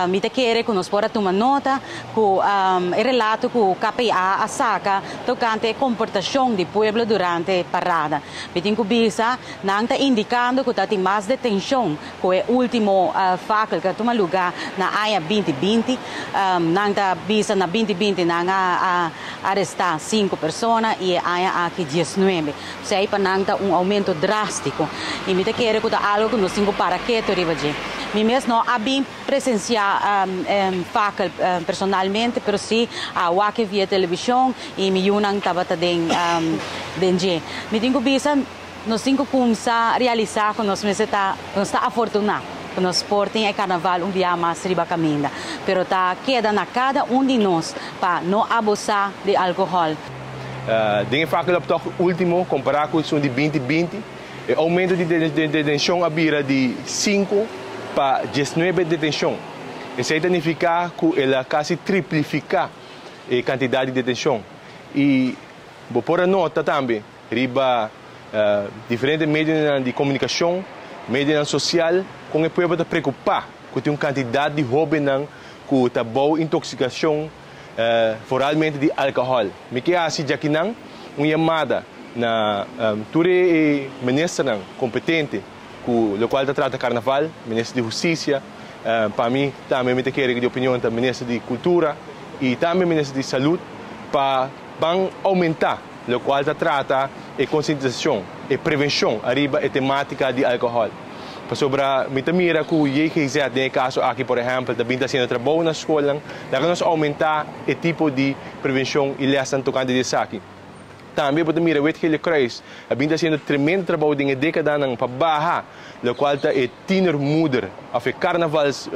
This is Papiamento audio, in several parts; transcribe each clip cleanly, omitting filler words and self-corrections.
Mi ta kere ku nos por a tuma nota ku e relato ku KPA a saka tokante e komportashon di pueblo durante parada. Mi tin ku bisa nan ta indikando ku ta tin mas detenshon ku e último fakel ku a tuma lugá na aña 2020. Nan ta bisa na 2020 nan a arestá sinku persona i e aña aki 19. Esei pa nan ta un oumento drástiko i mi ta kere ku ta algu ku nos tin ku para ketu riba dje. Mi mes no a bin presensiá fakel personalmente, pero sí a wak via televishon i mi yunan tabata den den dje. Mi tin ku bisa nos tin ku kumsa realisá ku nos mester ta nos ta afortuná ku nos por tin e karnaval un bia mas riba kaminda, pero ta keda na kada un di nos pa no abusá di alkohòl. Den e fakeloptocht último, kompará ku esun di 2020, e oumento di detenshon a bira di 5 pa 19 detenshon. Esei ta nifiká ku el a kasi triplifiká e kantidat di detenshon. I bo por a nota tambe riba diferente medionan di komunikashon, medionan sosial, kon e pueblo ta preokupá ku tin un kantidat di hóbennan ku ta bou intoksikashon Foralmente di alkohòl. Mi ke hasi djakinan un yamada na tur e ministernan kompetente ku lokual ta trata karnaval, minister di hustisia, pa mi tambe mi ta kere ku di opinion ta minister di kultura i tambe minister di salud pa ban oumentá lokual ta trata e konsientisashon, e prevenshon ariba e tematika di alkohòl. Pasobra mi ta mira ku JGZ den e kaso aki por ehèmpel ta bin ta hasiendo trabou na skolnan, laga nos oumentá e tipo di prevenshon i lèsnan tokante di esaki. Tambe bo ta mira Wit Gele Kruis a bin ta hasiendo tremendo trabou den e dékadanan pa baha lokual ta e tienermoeder òf e karnavals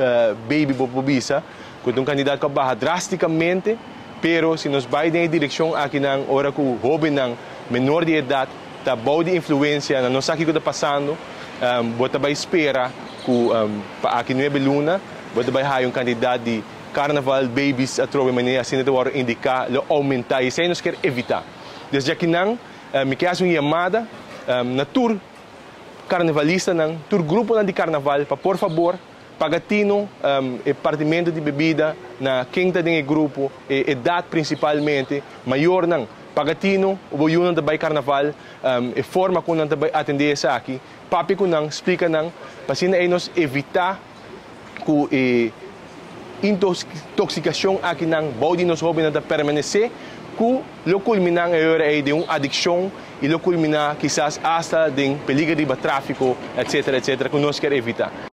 baby bo por bisa ku ta un kandidat ku a baha drástikamente, pero si nos bai den e direkshon akinan ora ku hóbennan menor di edat ta bou di influensia, nan no sa kiko ta pasando, bo ta bai spera ku pa aki nuebe luna bo ta bai haya un kantidat di carnaval babies atrobe manera asina ta wòrdu indiká lo oumentá i esei nos kier evitá. Des djakinan mi ke hasi un yamada na tur karnavalistanan, tur gruponan di karnaval pa por fabor paga tino e partimentu di bebida na ken ta den e grupo, e edat prinsipalmente, mayornan. Paga tino, bo yunan ta bai karnaval, e forma ku nan ta bai atendé esaki, papia ku nan, splika nan, pa asina ei nos evitá ku e intoksikashon akinan bou di nos hóbennan ta permanesé, ku lo kulminá e ora ei den un adikshon i lo kulminá kisas asta den peliger riba tráfiko, etsetera, etsetera, ku nos kier evitá.